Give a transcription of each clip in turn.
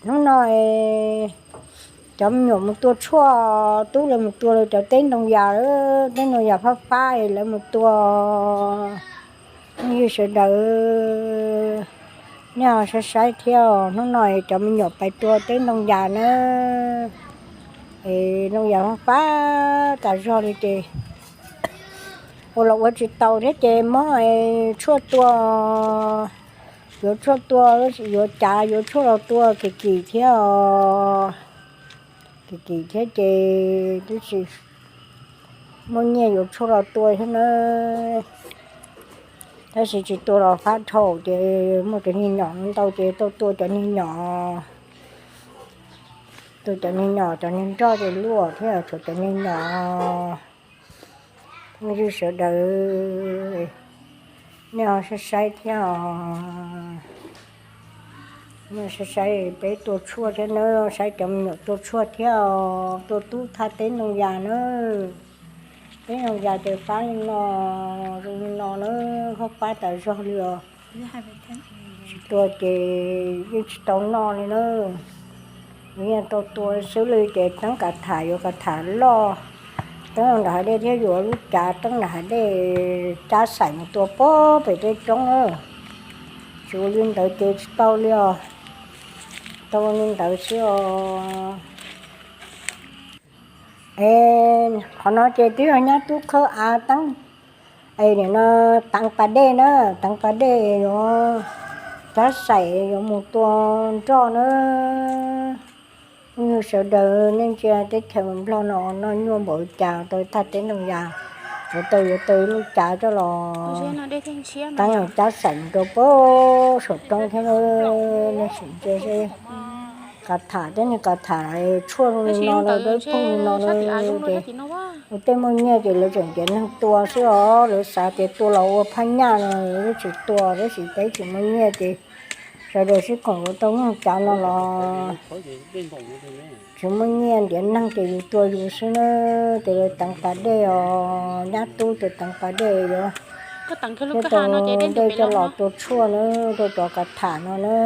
Hnub no cov me nyuam mus tua tshuaj, tub lawv mus tua lawv cov teb ntoo yas, teb ntoo yas fab fab es lawv mus tua. Phooj ywg sawv daws, nej ho saib saib thiab, hnub no cov me nyuam pais tua teb ntoo yas na, es ntoo yas fab fab tas zog li ces ua los ua tsis tau thiab ces muab tshuaj tua, yuav tshuaj tua, yuav cav yuav tshuaj los tua kim kim thiab os. Kim kim thiab ces twb tsis muaj nyiaj yuav tshuaj los tua thiab na. Tab sis tsis tua los fab dhau ces muaj cov niag nyom ntau ces tau tua cov niag nyom, tua cov niag nyom, cov niag nroj ces luaj thiab, tshuav cov niag nyom. Phooj ywg sawv daws, nej ho saib saib thiab os. Nej saib saib peb tua tshuaj thiab na, saib cov me nyuam tua tshuaj thiab os, tua tub thaj teb ntoo yas na. Teb ntoo yas ces fab li no, zoo li no na, fab fab tas zog li os. Tsis tua ces yeej tsis tau noj li na. Yeej tau tua xwb li ces teeb kav tham yuav kav tham loj, teeb nram hav dej thiab yuav lub cav teeb nram hav dej cab xaim mus tua pem tej roob na. Tsis ua li ntawd ces tsis tau li os. Tau li ntawd xwb os. Es qhov no ces twb yog nyab tub khawb av teeb, es nim no teev pas dej na, teev pas dej yuav cab xaim yuav mus tua nroj na. Phooj ywg sawv daws, nej ntsia teb chaws Nplog no noj nyuaj npaum li cas, tau thaj teb ntoo yas, yuav tau yuav tau ib lub cav coj los teeb cab xaim mus rau pem saum roob thiab. Nej sim ntsia seb, kav tham, tej niag kav tham tshuaj zoo li no los peb phooj li no na, ces ua tej muaj nyiaj ces lawv tseem ntiav neeg tua xwb os, lawv xav tias tua los ua phab nyaj no, lawv tsis tua, tab sis peb tsis muaj nyiaj ces sawv daws sib koom yuav tau nyuag cav no los tsis muaj nyiaj, ntiav neeg ces yus tua yus xwb na. Ces lawv teev pas dej os, nyab tub ces teev pas dej yuav thiab tau dej coj los tua tshuaj na, rau cov kav tham no na.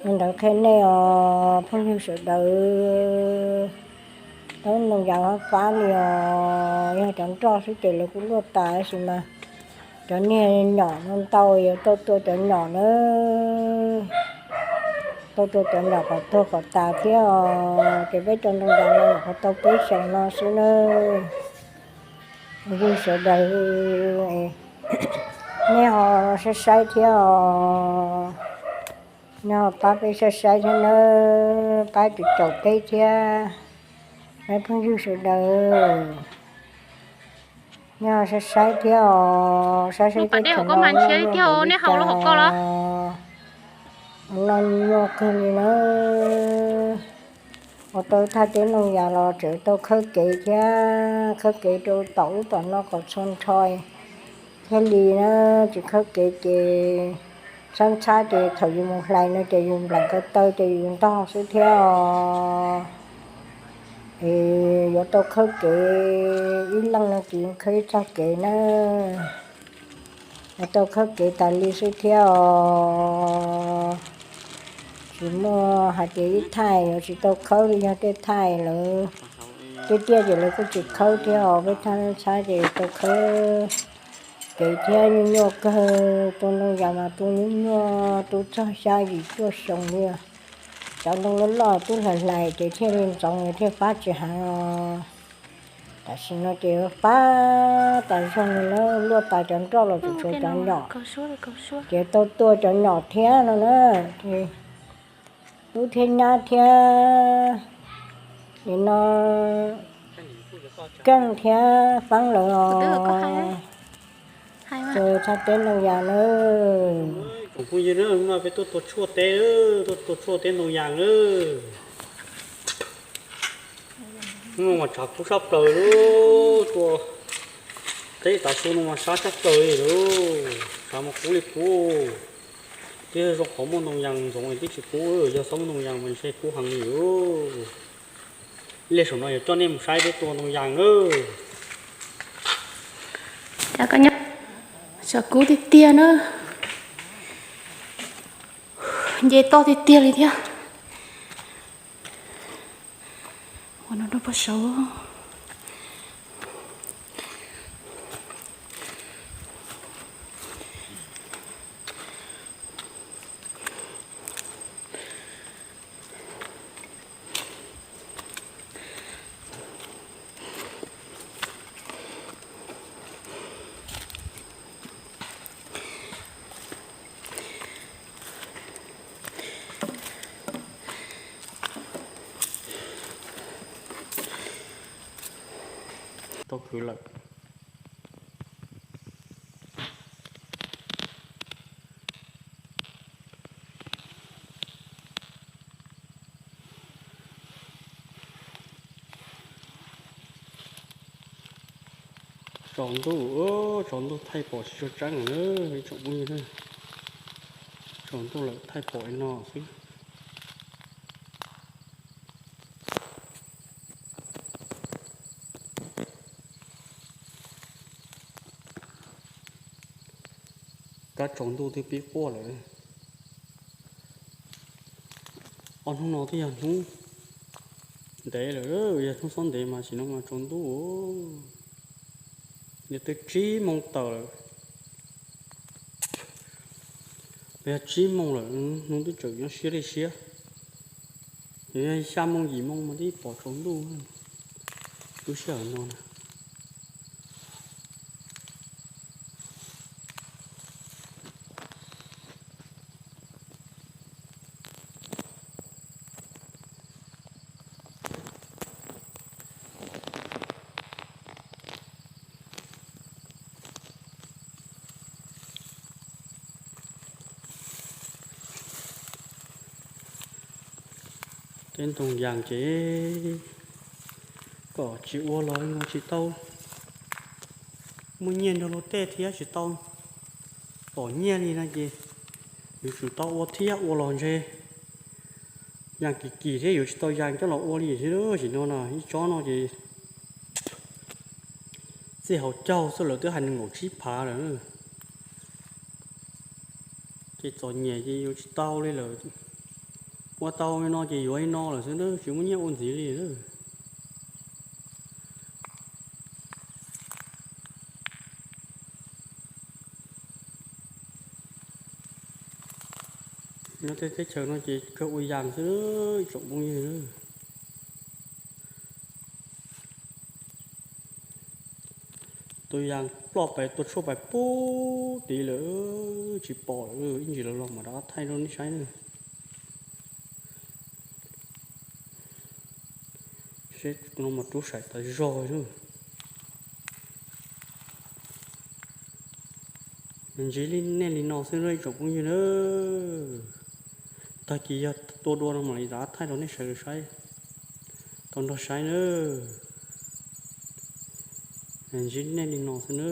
Li ntawd qhia nej os phooj ywg sawv daws, teeb ntoo yas fab fab li os, yog cov nroj xwb ces lawv kuj luaj tas tab sis mas cov niag nyom no ntau, yuav tau tua cov nyom na, tau tua cov nyom kom tuag kom tas thiab os. Ces peb cov ntoo yas no nyuam qhuav tau peb xyoos no xwb na. Phooj ywg sawv daws, nej ho saib saib thiab os, nej ho pab peb saib saib thiab nawb, pab caum caum peb thiab, peb phooj ywg sawv daws. Nej ho saib saib thiab os, saib saib teb chaws no noj nyuaj kawg li na. Ua tau thaj teb ntoo yas los tseem tau khawb kev thiab, khawb kev rau tom ub tom no kom txhua nrho thiaj li na. Tsis khawb kev ces ntxhab ntxhab ces thaum yus mus hlais no ces yus nplam ko taw ces yus ntog xwb thiab os. Es yuav tau khawb kev, ib leej no ces khawb ib txoj kev na. Yuav tau khawb kev tas li xwb thiab os. Tsis muaj hais tias ib thaij yuav tsis tau khawb li, yog tej thaij lawv tiaj tiaj ces lawv kuj tsis khawb thiab os. Peb thaj ntxhab ces tau khawb kev thiab, nyuaj nyuaj kawg. Tua ntoo yas mas tua nyuaj nyuaj, tua txog xya yim cuaj xyoo li. Cov ntoo loj loj twb hlais hlais ces thiaj li ntxoov thiaj fab tsis heev os. Tam sim no ces fab tas zog li na, luaj tas cov nroj los tseem tshuav cov nyom, ces tau tua cov nyom thiab no na. Tub thiab nyab thiab, nim no Keej thiab Feeb lawv os, tua thaj teb ntoo yas na. Tsoom phooj ywg, hnub no peb tuaj tua tshuaj teb, tuaj tua tshuaj teb ntoo yas na. Hnub no mas tshav kub sab plaws li, tua teb tav su no mas sab sab plaws li lauj, tshav mas kub li kub. Twb zoo qhov muaj ntoo yas ntxoov twb tsis kub, yog txhob muaj ntoo yas mas ntshe kub heev li lauj. Ib pliag saum no yuav coj nej mus saib peb tua ntoo yas nawb. Tshav kub tiag tiag na. Nce toj tiag tiag li thiab. Ua no rau pog saud. Tau khwv lawm. Tsaus ntuj, tsaus ntuj thaij pom tsis tshua tseeb lawm na, ib tsoom phooj ywg na. Tsaus ntuj lawm thaij pom li no xwb. Kab tsaus ntuj twb pib quaj lawm. Ob hnub no twb yog hnub ntev lawm, yog hnub xob ntev mas sim no mas tsaus ntuj. Yog twb tsib moos tawm lawm, yog tsib moos lawm, hnub twb tseem nyob siab li siab. Yog xya moos yim moos mas twb pom tsaus ntuj. Lub sij hawm no na. Tej ntoo yas ces kom tsis ua los no tsis tau muaj nyiaj nrog luag tej thiab tsis tau pom nyiaj li no ces yuav tsum tau ua thiab, ua los ntshe yas kim kim thiab yuav tsis tau yas coj los ua li thiab. Tam sim no no ib tsob no ces txij hauv caug xwb lawv twb hais nees nkaum tsib phav lawm. Ces txom nyem ces yuav tsis tau li lawm. Ua tau li no ces yuav li no lawm xwb na, tsis muaj nyiaj ua ntxiv li. Nyob tej teb chaws no ces kawg ua yas xwb ib tsoom phooj ywg. Tus yas ploj pais tua tshuaj pais pub tid lawm, tsis pom lawm, ib ntsis los los mam rov qab thaij rau nej saib na. Seb no mas rub saim tas zog na. Ntsib li nej li no xwb na ib tsoom phooj ywg na. Tag kis yog tua dua no mam li rov qab thaij rau nej sawv daws saib, tau nrog saib na. Ntsib nej li no xwb na.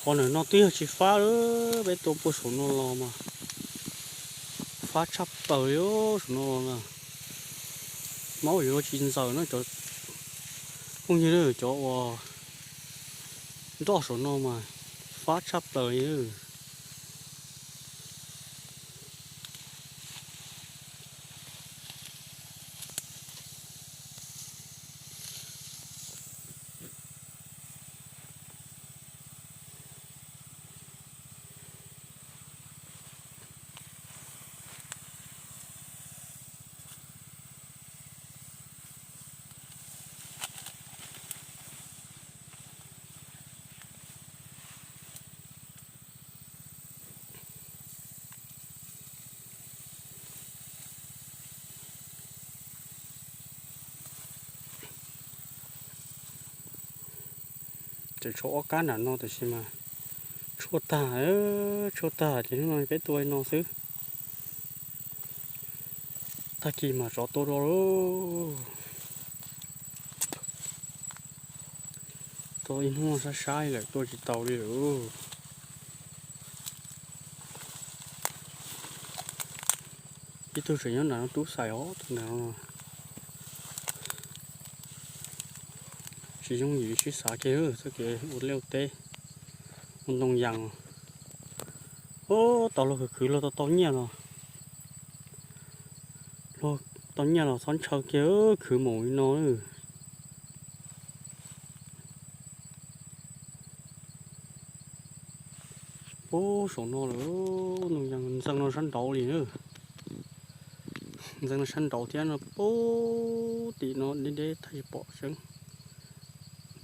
Qhov ntawm no twb yog tsis fab, peb tua puag saum no los mas fab tshaj plaws li saum no los na. Maub yuav luag tsis ntxaws na cov phooj ywg, cov uas nroj saum no mas fab tshaj plaws li. Tseem tshuav ob kab nram no tab sis mas tshuaj tag, tshuaj tag ces hnub no peb tua li no xwb. Tag kis mam rov tua dua lauj. Tua ib hnub sab sab lawm tua tsis tau li lawm. Ib Twb tseem nyob nram no tub xais os, tus nram no. Tsis yooj yim sib xav kiag txoj kev ua liaj ua teb, ua ntoo yas. Ub, tau luag khwv khwv luag tau tau nyiaj los, luag tau nyiaj los txhob ntshaw kiag, khwv mus li no. Pub saum no lawm, ntoo yas ntxeev no sab nraud li na. Ntxeev no sab nraud thiab no, pub tim no deb deb thaij tsis pom xeeb.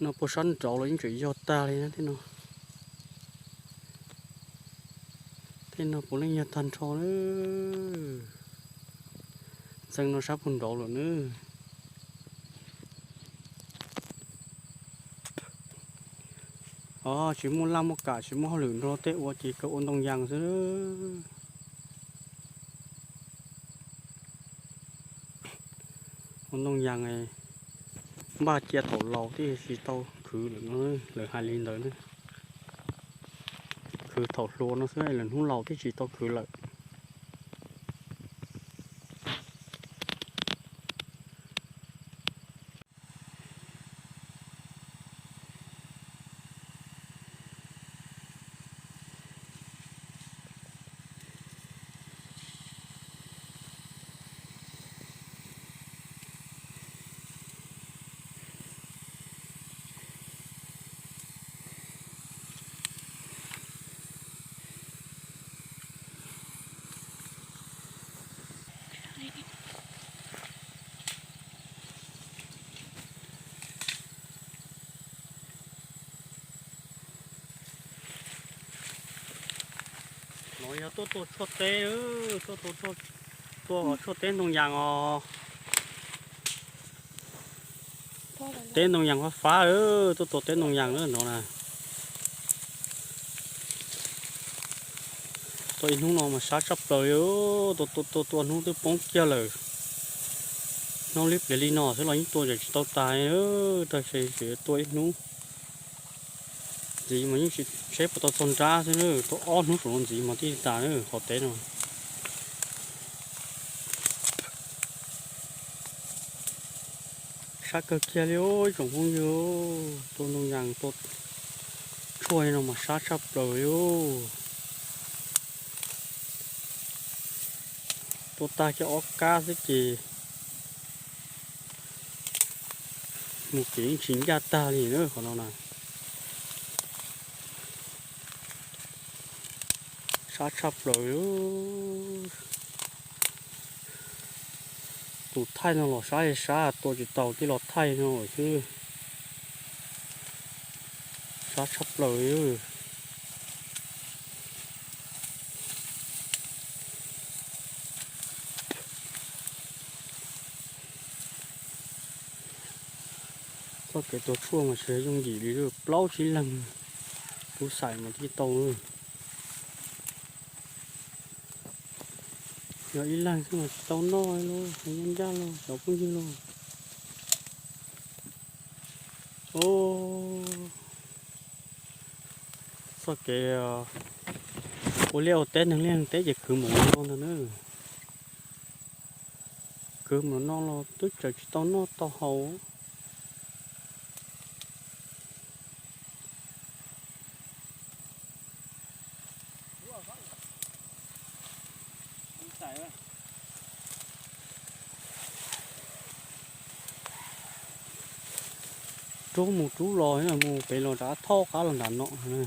No puag sab nraud los yeej tseem yog tag li na tej no. Tej no puav leej yog tag nrho na. Ntxeev no sab puag nraud lawm na. Os, tsis muaj laj muaj kam, tsis muaj hauj lwm nrog tej ua ces kawg ua ntoo yas xwb. Ua ntoo yas npaj cia thaum laus thiaj tsis tau khwv lawm, lawv hais li ntawd na. Khwv thaum hluas no xwb, lawv hnub laus thiaj tsis tau khwv lawm. No yog tuaj tua tshuaj teb, tuaj tua, tua tshuaj teb ntoo yas os. Teb ntoo yas fab fab, tuaj tua teb ntoo yas na no na. Tua ib hnub no mas sab tshaj plaws li, tua tua tua hnub twb poob kiag lawm. Hnub li pliag li no xwb los yeej tua tsis tau tas, tag tseem tua ib hnub. Ntxiv mas yeej tsis, seb puas tau txog nrab xwb na, tua ob hnub saum no ntxiv mas thiaj tas na qhov teb no. Sab kawg kiag li os ib tsoom phooj ywg, tua ntoo yas tua tshuaj li no mas sab tshaj plaws li os. Tua tag kiag ob kab xwb ces mus kev yeej tsis ncaj tag li na qhov no na. Sab tshaj plaws li. Tus thaij no los sab li sab, tua tsis tau thiaj los thaij no lawm xwb. Sab tshaj plaws li. Txoj kev tua tshuaj mas tsis yooj yim li, plaub tsib leeg tub xais mas thiaj tau. Yog ib leeg xwb mas tsis tau noj li lauj, ncaj ncaj lauj cov phooj ywg lauj. Txoj kev ua liaj ua teb, neeg liaj neeg teb ces khwv mus no ntag na. Khwv mus no los twb tseem tsis tau noj tau haus. Rub mus rub los, mus pem los rov thauj qab los nram no na.